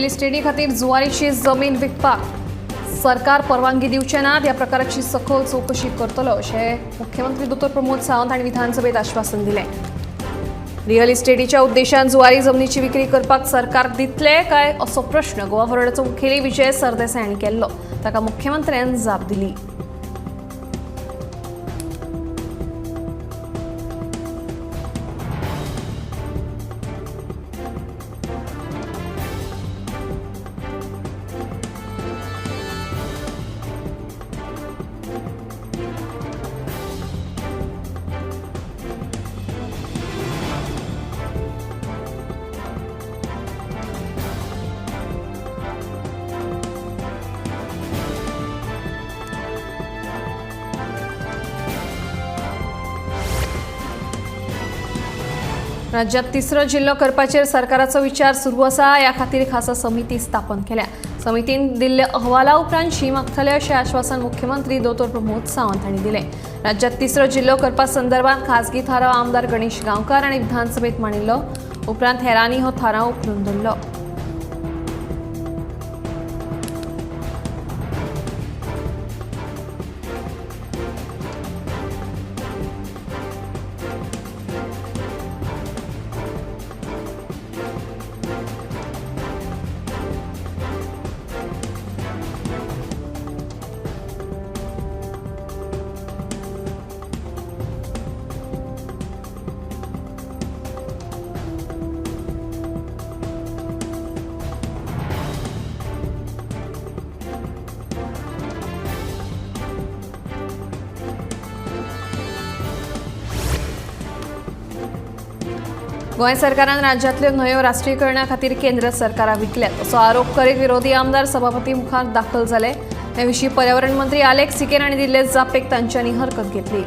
Real इस्टेटी खातीर जुवारीची जमीन विकपाक सरकार परवानगी दिवचे ना, ह्या प्रकाराची सखोल चवकशी करतलो अशें मुख्यमंत्री दोतोर प्रमोद सावंत हांणी विधानसभेत आश्वासन दिलें। रिअल इस्टेटीच्या उद्देशान जुवारी जमनीची विक्री करपाक सरकार दितले काय असो प्रश्न गोवा फॉरवर्डाचो मुखेली विजय सरदेसाय हांणी केल्लो, ताका मुख्यमंत्र्यान जाप दिली। राज्यात तिसरो जिल्लो करपाचेर सरकाराचो विचार सुरू आसा। ह्या खातीर खासा समिती स्थापन केल्या। समितीन दिल्ल्या अहवाला उपरांत शी मागतले अशें आश्वासन मुख्यमंत्री दोतोर प्रमोद सावंत हांणी दिलें। राज्यात तिसरो जिल्लो करपा संदर्भात खासगी थाराव आमदार गणेश गांवकार हांणी विधानसभेत मांडिल्लो। उपरांत हेरांनी हो थाराव उखलून धरलो। गोंय सरकारान राज्यांतल्यो न्हंयो राष्ट्रीयकरणा खातीर केंद्र सरकारा विकल्यात असो आरोप करीत विरोधी आमदार सभापती मुखार दाखल जाले। हे विशीं पर्यावरण मंत्री आलेक्स सिकेर हांणी दिल्ले जापेक तांच्यांनी हरकत घेतली।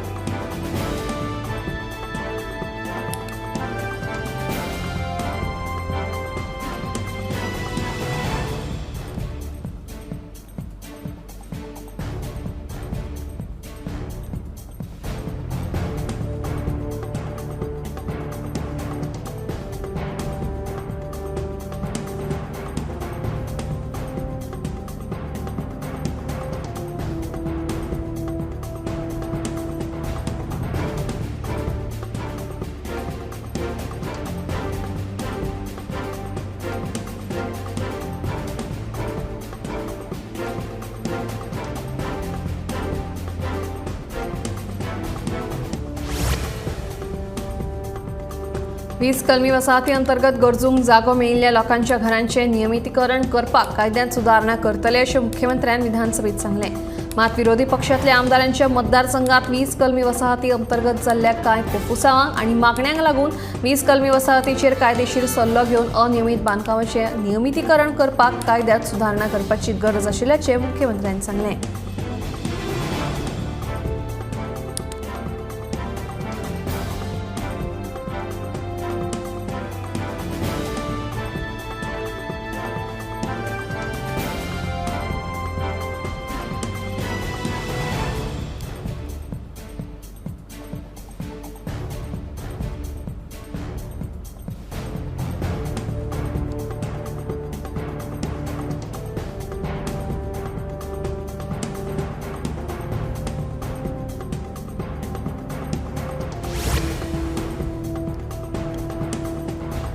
वीस कलमी वसाहती अंतर्गत गरजूंक जागो मेळिल्ल्या लोकांच्या घरांचें नियमितीकरण करपाक कायद्यांत सुदारणा करतले अशें मुख्यमंत्र्यान विधानसभेत सांगलें। मात विरोधी पक्षांतल्या आमदारांच्या मतदारसंघात वीस कलमी वसाहती अंतर्गत जाल्ल्या कांय कोफुसांवांक आनी मागण्यांक लागून वीस कलमी वसाहतीचेर कायदेशीर सल्लो घेवन अनियमीत बांदकामाचें नियमितीकरण करपाक कायद्यांत सुदारणा करपाची गरज आशिल्ल्याचें मुख्यमंत्र्यान सांगलें।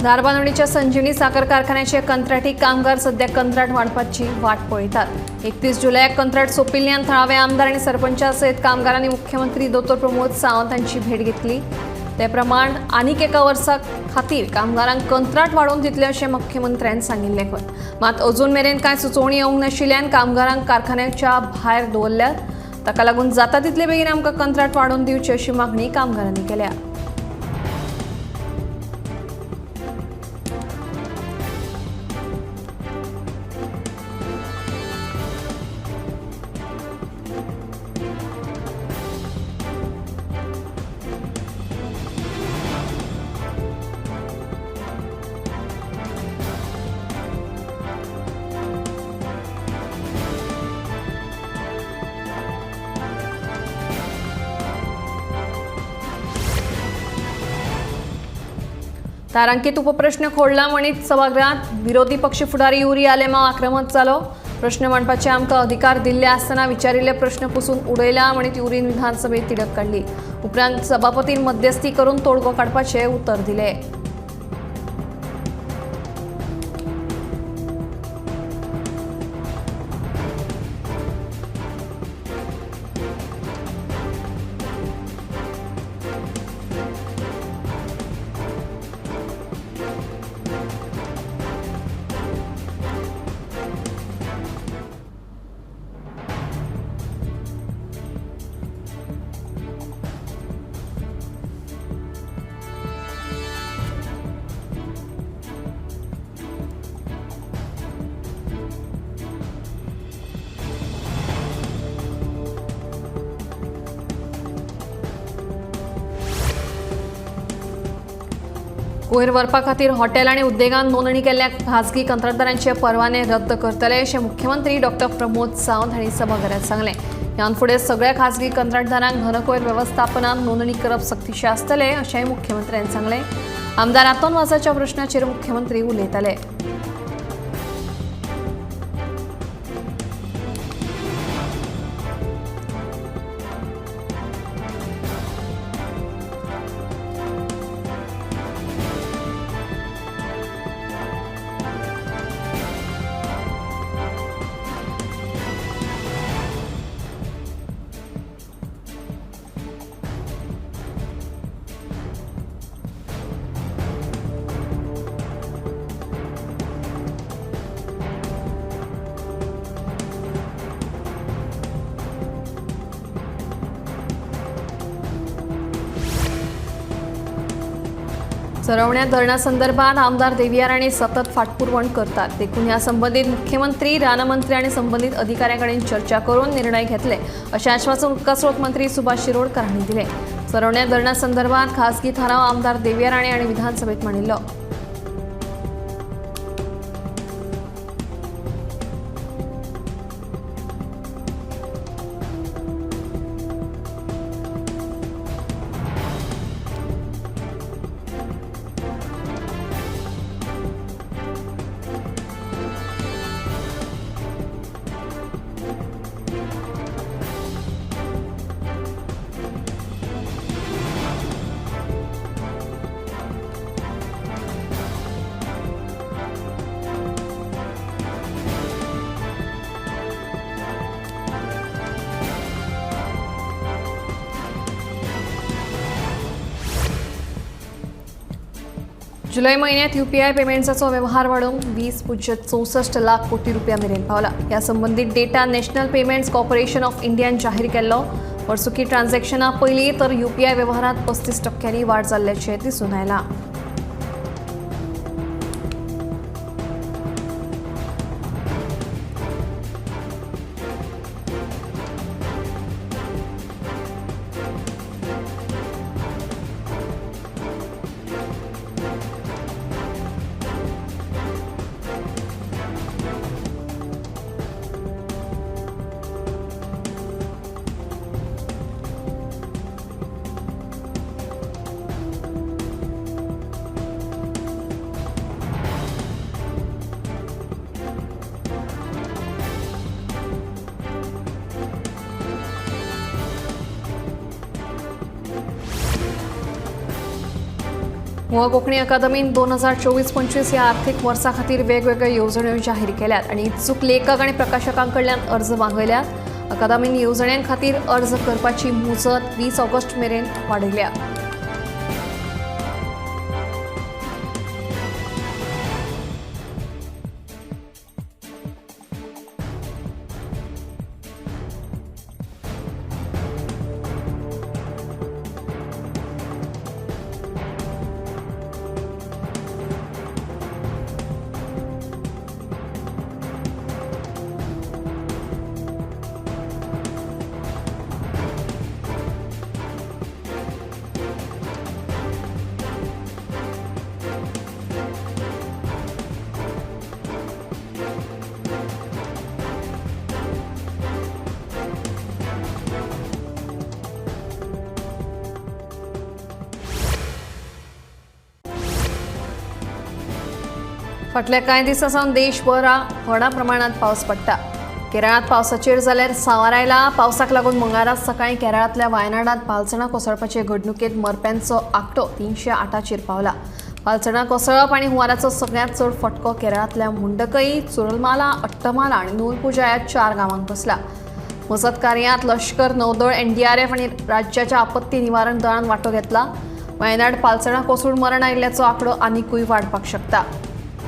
धारबांदोडीच्या संजीवनी साखर कारखान्याचे कंत्राटी कामगार सध्या कंत्राट वाडपाची वाट पळयतात। 31 जुलयाक कंत्राट सोंपिल्ल्यान थळावे आमदार आनी सरपंचा सयत कामगारांनी मुख्यमंत्री दोतोर प्रमोद सावंत हांची भेट घेतली। ते प्रमाण आनीक एका वर्सा खातीर कामगारांक कंत्राट वाडोवन दितले अशें मुख्यमंत्र्यान सांगिल्लें खंय। मात अजून मेरेन कांय सुचोवणी येवंक नाशिल्ल्यान कामगारांक कारखान्याच्या भायर दवरल्यात। ताका लागून जाता तितले बेगीन आमकां कंत्राट वाडोवन दिवचें अशी मागणी कामगारांनी केल्या। तारांकित उपप्रश्न खोडला म्हणीत सभागृहात विरोधी पक्ष फुडारी युरी आलेमाव आक्रमक जालो। प्रश्न मांडपाचे आमकां अधिकार दिल्ले आसतना विचारिल्ले प्रश्न पुसून उडयला म्हणीत युरीन विधानसभेत तिडक काडली। उपरांत सभापतीन मध्यस्थी करून तोडगो काडपाचे उतर दिले। कोयर व्हरपा खातीर हॉटेल आनी उद्देगान नोंदणी केल्ल्या खाजगी कंत्राटदारांचे परवाने रद्द करतले अशें मुख्यमंत्री डॉक्टर प्रमोद सावंत हांणी सभाघरात सांगलें। ह्यान फुडें सगळ्या खाजगी कंत्राटदारांक घनकोयर वेवस्थापनान नोंदणी करप सक्तीचें आसतलें अशेंय मुख्यमंत्र्यान सांगलें। आमदार आंतोन वाजाच्या प्रश्नाचेर मुख्यमंत्री उलयताले। चरवण्या धरणासंदर्भात आमदार देविया राणे सतत फाटपुरवण करतात, देखून ह्या संबंधित मुख्यमंत्री, रानमंत्री आणि संबंधित अधिकाऱ्यांकडे चर्चा करून निर्णय घेतले असे आश्वासन उदकास्रोत मंत्री सुभाष शिरोडकर हांणी दिले। चरवण्या धरणासंदर्भात खासगी थाराव आमदार देविया राणे आणि विधानसभेत मांडिल्लो। जुलै महिन्यात यूपीआय पेमेंट्साचो व्यवहार वाडून 20.64 लाख कोटी रुपया मेरेन पावला। ह्या संबंधित data national payments corporation of इंडियान जाहीर केल्लो। वर्सुकी ट्रान्झॅक्शना पयलीं तर यूपीआय व्यवहारात 35% वाड जाल्ल्याचें दिसून आयलां। गोवा कोंकणी अकादमीन 2024-25 ह्या आर्थिक वर्सा खातीर वेगवेगळ्यो येवजण्यो जाहीर केल्यात आनी इत्सूक लेखक आनी प्रकाशकां कडल्यान अर्ज मागयल्यात। अकादमीन येवजण्यां खातीर अर्ज करपाची मुजत 20 ऑगस्ट मेरेन वाडयल्या। फाटल्या कांय दिसां सावन देशभरात व्हडा प्रमाणात पावस पडटा. केरळांत पावसाचेर जाल्यार सांवार आयला. पावसाक लागून मंगळारा सकाळीं केरळांतल्या वायनाडांत पालसणां कोसळपाचे घडणुकेंत मरप्यांचो आंकडो 308चेर पावला. पालसणां कोसळप आनी हुंवाराचो सगळ्यांत चड फटको केरळांतल्या मुंडकई, चुरलमाला, अट्टमाला आनी नूलपुजा ह्या 4 गांवांक बसला. मजत कार्यांत लश्कर, नौदळ, एनडीआरएफ आनी राज्याच्या आपत्ती निवारण दळान वांटो घेतला. वायनाड पालसणां कोसळून मरण आयिल्ल्याचो आंकडो आनिकूय वाडपाक शकता.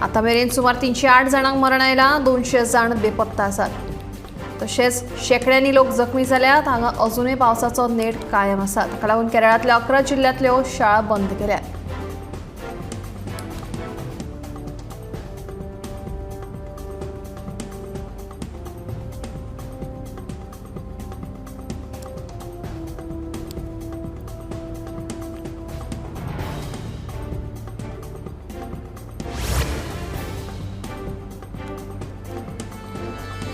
आतां मेरेन सुमार 308 जाणांक मरण आयलां, 200 जाण बेपत्ता आसात. तशेंच शेंकड्यांनी लोक जखमी जाल्यात. हांगा अजूनय पावसाचो नेट कायम आसा. ताका लागून केरळांतल्या 11 जिल्ल्यांतल्यो शाळा बंद केल्यात.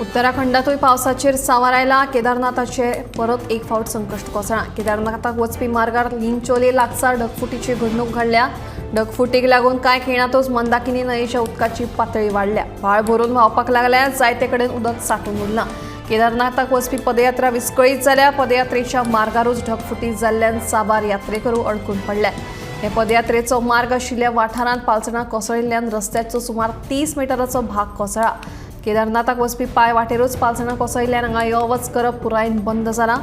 उत्तराखंडातूय पावसाचेर सांवार आयला. केदारनाथाचे परत एक फावट संकश्ट कोसळ्ळां. केदारनाथाक वचपी मार्गार लिंचोले लागसार ढगफुटीची घडणूक घडल्या. ढगफुटीक लागून कांय खिणांतूच मंदाकिनी न्हंयेच्या उदकाची पातळी वाडल्या. व्हाळ भरून व्हांवपाक लागल्या. जायते कडेन उदक सांठून उरलां. केदारनाथाक वचपी पदयात्रा विस्कळीत जाल्या. पदयात्रेच्या मार्गारूच ढगफुटी जाल्ल्यान साबार यात्रेकरू अडकून पडल्यात. हे पदयात्रेचो मार्ग आशिल्ल्या वाठारांत पालसणां कोसळिल्ल्यान रस्त्याचो सुमार 30 मिटराचो भाग कोसळ्ळा. केदारनाथाक वचपी पांय वाटेरूच पालसणां कोसळिल्ल्यान हांगा यो वच करप पुरायेन बंद जालां.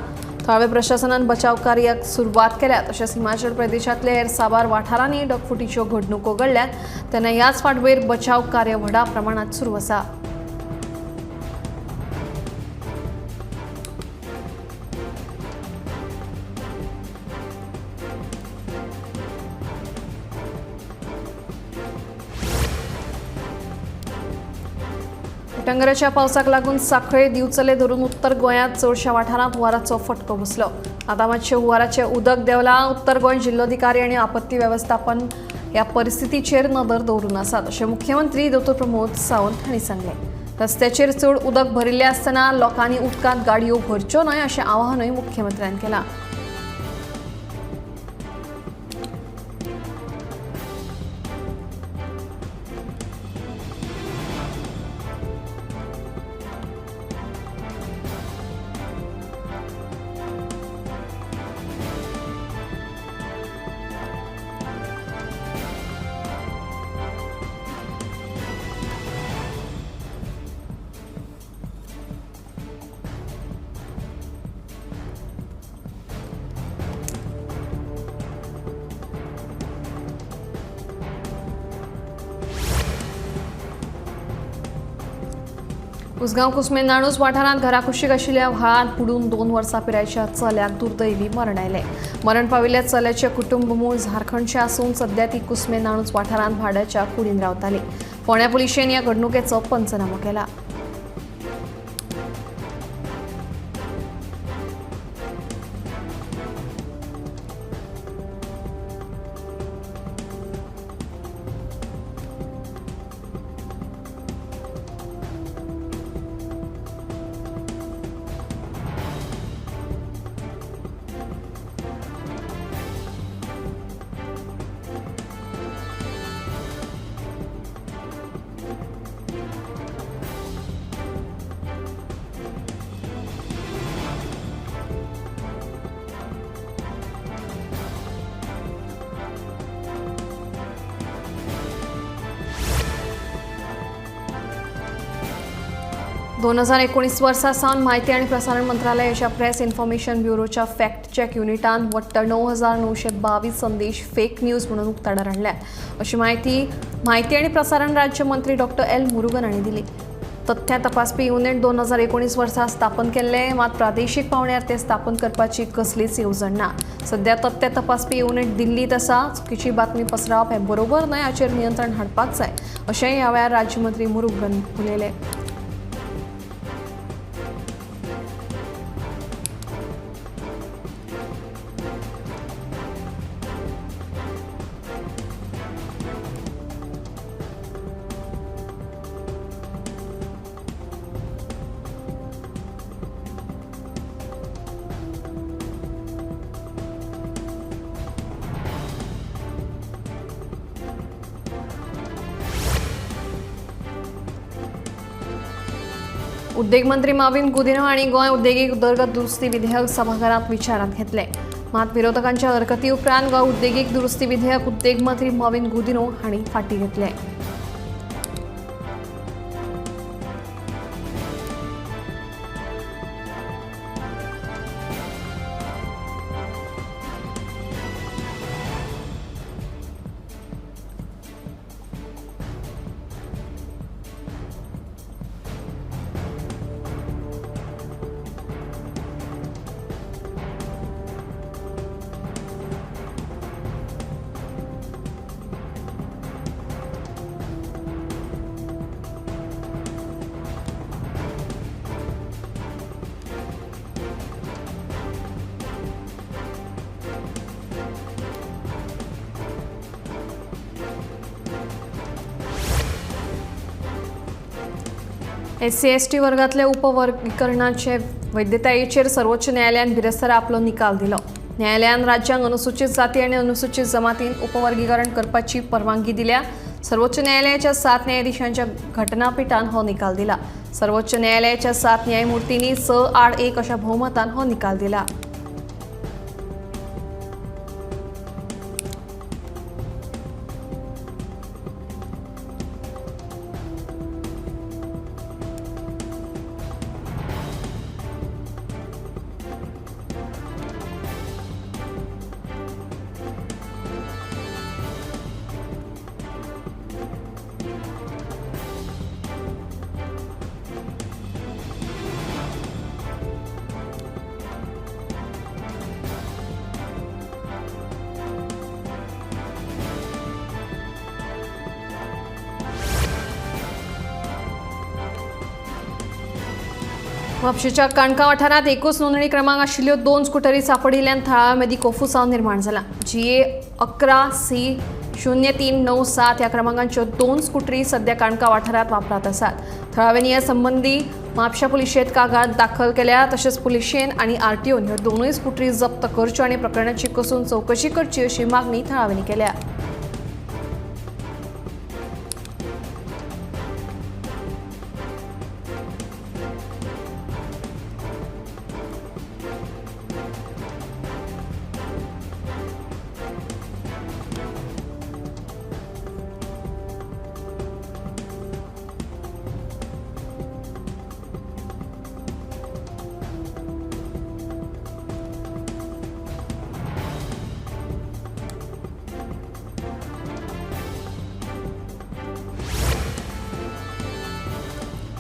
थळाव्या प्रशासनान बचाव कार्याक सुरवात केल्या. तशेंच हिमाचल प्रदेशांतल्या हेर साबार वाठारांनी ढगफुटीच्यो घडणुको घडल्यात. तेन्ना ह्याच फाटभुंयेर बचाव कार्य व्हडा प्रमाणांत सुरू आसा. उटंगराच्या पावसाक लागून सांखळे, दिवचले धरून उत्तर गोंयांत चडशा वाठारांत हुंवाराचो फटको बसलो. आतां मातशें हुंवाराचें उदक देंवलां. उत्तर गोंय जिल्लोधिकारी आनी आपत्ती वेवस्थापन ह्या परिस्थितीचेर नदर दवरून आसात, अशें मुख्यमंत्री दोतोर प्रमोद सावंत हांणी सांगलें. रस्त्याचेर चड उदक भरिल्लें आसतना लोकांनी उदकांत गाडयो भरच्यो न्हय अशें आवाहनूय मुख्यमंत्र्यान केलां. उसगांव कुसमे नाणूस वाठारांत घराकुशीक आशिल्ल्या व्हाळांत बुडून 2 वर्सां पिरायेच्या चल्याक दुर्दैवी मरण आयलें. मरण पाविल्ल्या चल्याचें कुटुंब मूळ झारखंडचें आसून सध्या ती कुसमे नाणूस वाठारांत भाड्याच्या कुडीन रावताली. फोंड्या पुलिशेन ह्या घडणुकेचो पंचनामो केला. दोन हजार 19 वर्सा सावन माहिती आनी प्रसारण मंत्रालयाच्या प्रेस इन्फॉर्मेशन ब्युरोच्या फॅक्ट चॅक युनिटान वट्ट 9,922 संदेश फेक न्यूज म्हणून उक्ताडार हाडल्यात, अशी माहिती आनी प्रसारण राज्यमंत्री डॉक्टर एल मुरुगन हांणी दिली. तथ्यां तपासपी युनिट 2019 वर्सा स्थापन केल्लें, मात प्रादेशीक पावंड्यार तें स्थापन करपाची कसलीच येवजण ना. सध्या तथ्यां तपासपी युनिट दिल्लींत आसा. चुकीची बातमी पसरावप हें बरोबर न्हय, हाचेर नियंत्रण हाडपाक जाय, अशेंय ह्या वेळार राज्यमंत्री मुरुगन उलयले. उद्देग मंत्री माविन गुदिन्हो हांणी गोंय उद्देगीक उदरगत दुरुस्ती विधेयक सभाघरांत विचारांत घेतलें. मात विरोधकांच्या हरकती उपरांत गोंय उद्देगीक दुरुस्ती विधेयक उद्देग मंत्री मॉवीन गुदिन्हो हांणी फाटीं घेतलें. एससी एसटी वर्गातल्या उपवर्गीकरणाचे वैधतायेचेर सर्वोच्च न्यायालयान बिरेस्तारा आपलो निकाल दिलो. न्यायालयान राज्यांक अनुसूचित जाती आनी अनुसूचित जमातीन उपवर्गीकरण करपाची परवानगी दिल्या. सर्वोच्च न्यायालयाच्या 7 न्यायाधीशांच्या घटनापीठान हो निकाल दिला. सर्वोच्च न्यायालयाच्या 7 न्यायमूर्तींनी 6-1 अशा बहुमतान हो निकाल दिला. म्हापशेंच्या काणका वाठारांत एकूच नोंदणी क्रमांक आशिल्ल्यो 2 स्कुटरी सांपडिल्ल्यान थळाव्या मदीं कोफुसांव निर्माण जाला. GA 11 C 0397 ह्या क्रमांकांच्यो 2 स्कुटरी सध्या काणका वाठारांत वापरांत आसात. थळाव्यांनी ह्या संबंदी म्हापशा पुलिशेंत कागाळ दाखल केल्या. तशेंच पुलिशेन आनी आरटीओन ह्यो दोनूय स्कुटरी जप्त करच्यो आनी प्रकरणाची कसून चवकशी करची अशी मागणी थळाव्यांनी केल्या.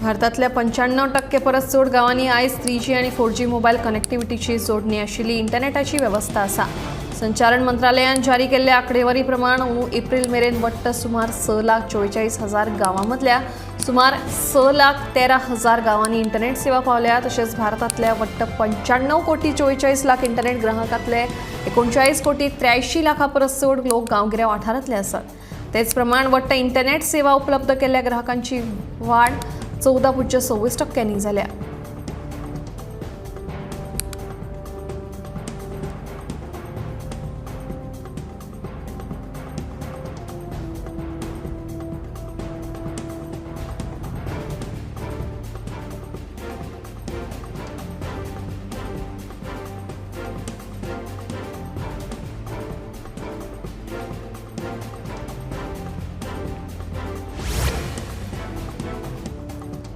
भारतांतल्या 95% परस चड गांवांनी आयज 3G आनी 4G mobile कनेक्टिव्हिटीची जोडणी आशिल्ली इंटरनेटाची वेवस्था आसा. संचारण मंत्रालयान जारी केल्ल्या आंकडेवारी प्रमाण अंदू एप्रील मेरेन वट्ट सुमार 6,44,000 गांवांमदल्या सुमार 6,13,000 गांवांनी इंटरनेट सेवा पावल्या. तशेंच भारतांतल्या वट्ट 95,44,00,000 इंटरनेट ग्राहकांतले 39,83,00,000 परस चड लोक गांवगिऱ्या वाठारांतले आसात. तेच प्रमाण वट्ट इंटरनेट सेवा उपलब्ध केल्ल्या ग्राहकांची वाड 14.26% जाल्या.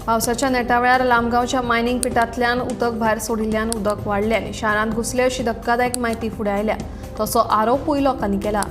पावसाच्या नेटावेळार लामगांवच्या मायनिंग पिटांतल्यान उदक भायर सोडिल्ल्यान उदक वाडलें आनी शारांत घुसलें अशी धक्कादायक म्हायती फुडें आयल्या. तसो आरोपूय लोकांनी केला.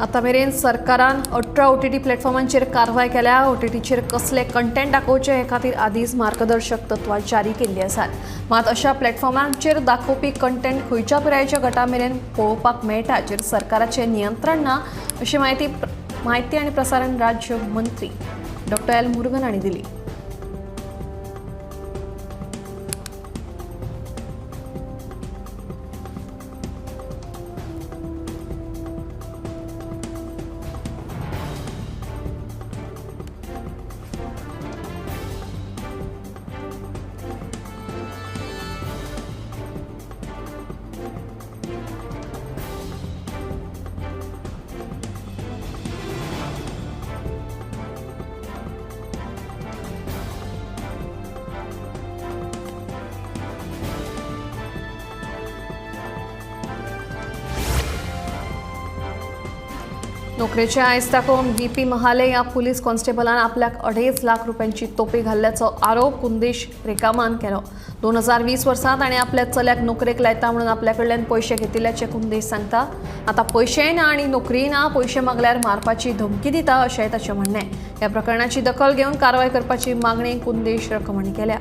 आतां मेरेन सरकारान 18 ओटीटी प्लॅटफॉर्मांचेर कारवाय केल्या. ओटीटीचेर कसले कंटेंट दाखोवचे हे खातीर आदींच मार्गदर्शक तत्वां जारी केल्ली आसात. मात अशा प्लॅटफॉर्मांचेर दाखोवपी कंटेंट खंयच्या पिरायेच्या गटा मेरेन पळोवपाक मेळटा हाचेर सरकाराचें नियंत्रण ना अशी म्हायती आनी प्रसारण राज्य मंत्री डॉ. एल मुरुगन हांणी दिली. नोकरेचे आयज दाखोवन व्ही.पी. महाले ह्या पुलीस कॉन्स्टेबलान आपल्याक 2.5 लाख रुपयांची तोपी घाल्ल्याचो आरोप कुंदेश रेकामान केलो. 2020 वर्सा ताणें आपल्या चल्याक नोकरेक लायता म्हणून आपल्या कडल्यान पयशे घेतिल्ल्याचें कुंदेश सांगता. आतां पयशेय ना आनी नोकरीय ना, पयशे मागल्यार मारपाची धमकी दिता अशेंय ताचें म्हणणें. ह्या प्रकरणाची दखल घेवन कारवाय करपाची मागणी कुंदेश रकम हांणी केल्या.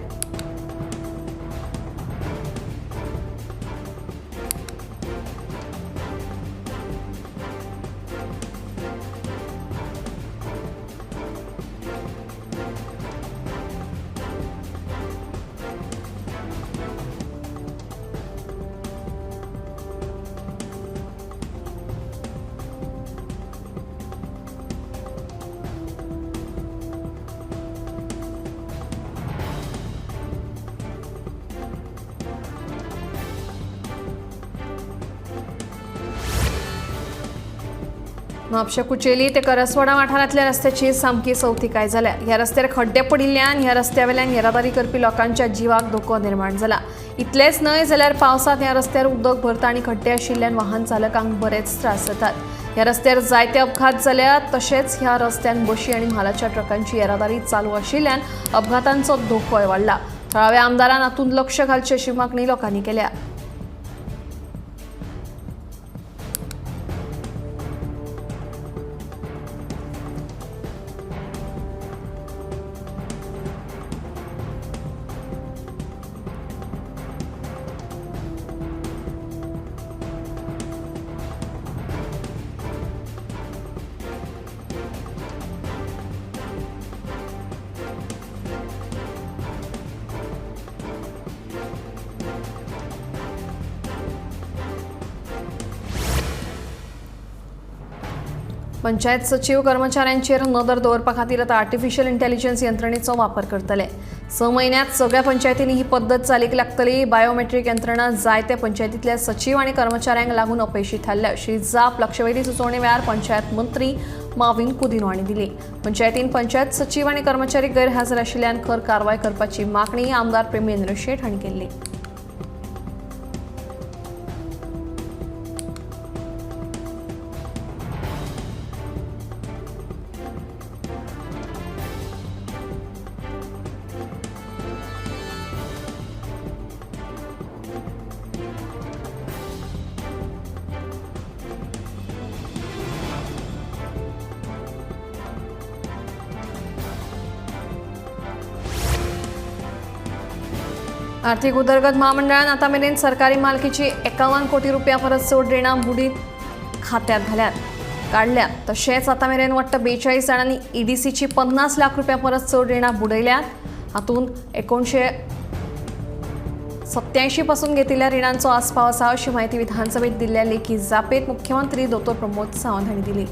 म्हापशें कुचेली ते करसवाडा वाठारांतल्या रस्त्याची सामकी सवतिकाय जाल्या. ह्या रस्त्यार खड्डे पडिल्ल्यान ह्या रस्त्या वेल्यान येरादारी करपी लोकांच्या जिवाक धोको निर्माण जाला. इतलेंच न्हय जाल्यार पावसांत ह्या रस्त्यार उदक भरता आनी खड्डे आशिल्ल्यान वाहन चालकांक बरेच त्रास जातात. ह्या रस्त्यार जायते अपघात जाल्यात. तशेंच ह्या रस्त्यान बशी आनी म्हालाच्या ट्रकांची येरादारी चालू आशिल्ल्यान अपघातांचो धोकोय वाडला. थळाव्या आमदारान हातूंत लक्ष घालचें अशी मागणी लोकांनी केल्या. पंचायत सचीव कर्मचाऱ्यांचेर नदर दवरपा खातीर आतां आर्टिफिशियल इंटेलिजन्स यंत्रणेचो वापर करतले. 6 म्हयन्यांत सगळ्या पंचायतींनी ही पद्दत चालीक लागतली. बायोमेट्रीक यंत्रणा जायत्या पंचायतींतल्या सचीव आनी कर्मचाऱ्यांक लागून अपेशी थारल्या अशी जाप लक्षवेधी सुचोवणे वेळार पंचायत मंत्री माविन कुदिनो हांणी दिली. पंचायतीन पंचायत सचीव आनी कर्मचारी गैरहाजर आशिल्ल्यान खर कारवाय करपाची मागणी आमदार प्रेमेंद्र शेट हांणी केल्ली. आर्थिक उदरगत महामंडळान आतां मेरेन सरकारी मालकीची 51 कोटी रुपया परस चड रिणां बुडीत खात्यात घाल्यात काडल्यात. तशेंच आतां मेरेन वट्ट 42 जाणांनी ईडीसीची 50 लाख रुपया परस चड रिणां बुडयल्यात. हातूंत 1987 पासून घेतिल्ल्या रिणांचो आस्पाव आसा अशी म्हायती विधानसभेत दिल्ल्या लेखी जापेत मुख्यमंत्री दोतोर प्रमोद सावंत हांणी दिली.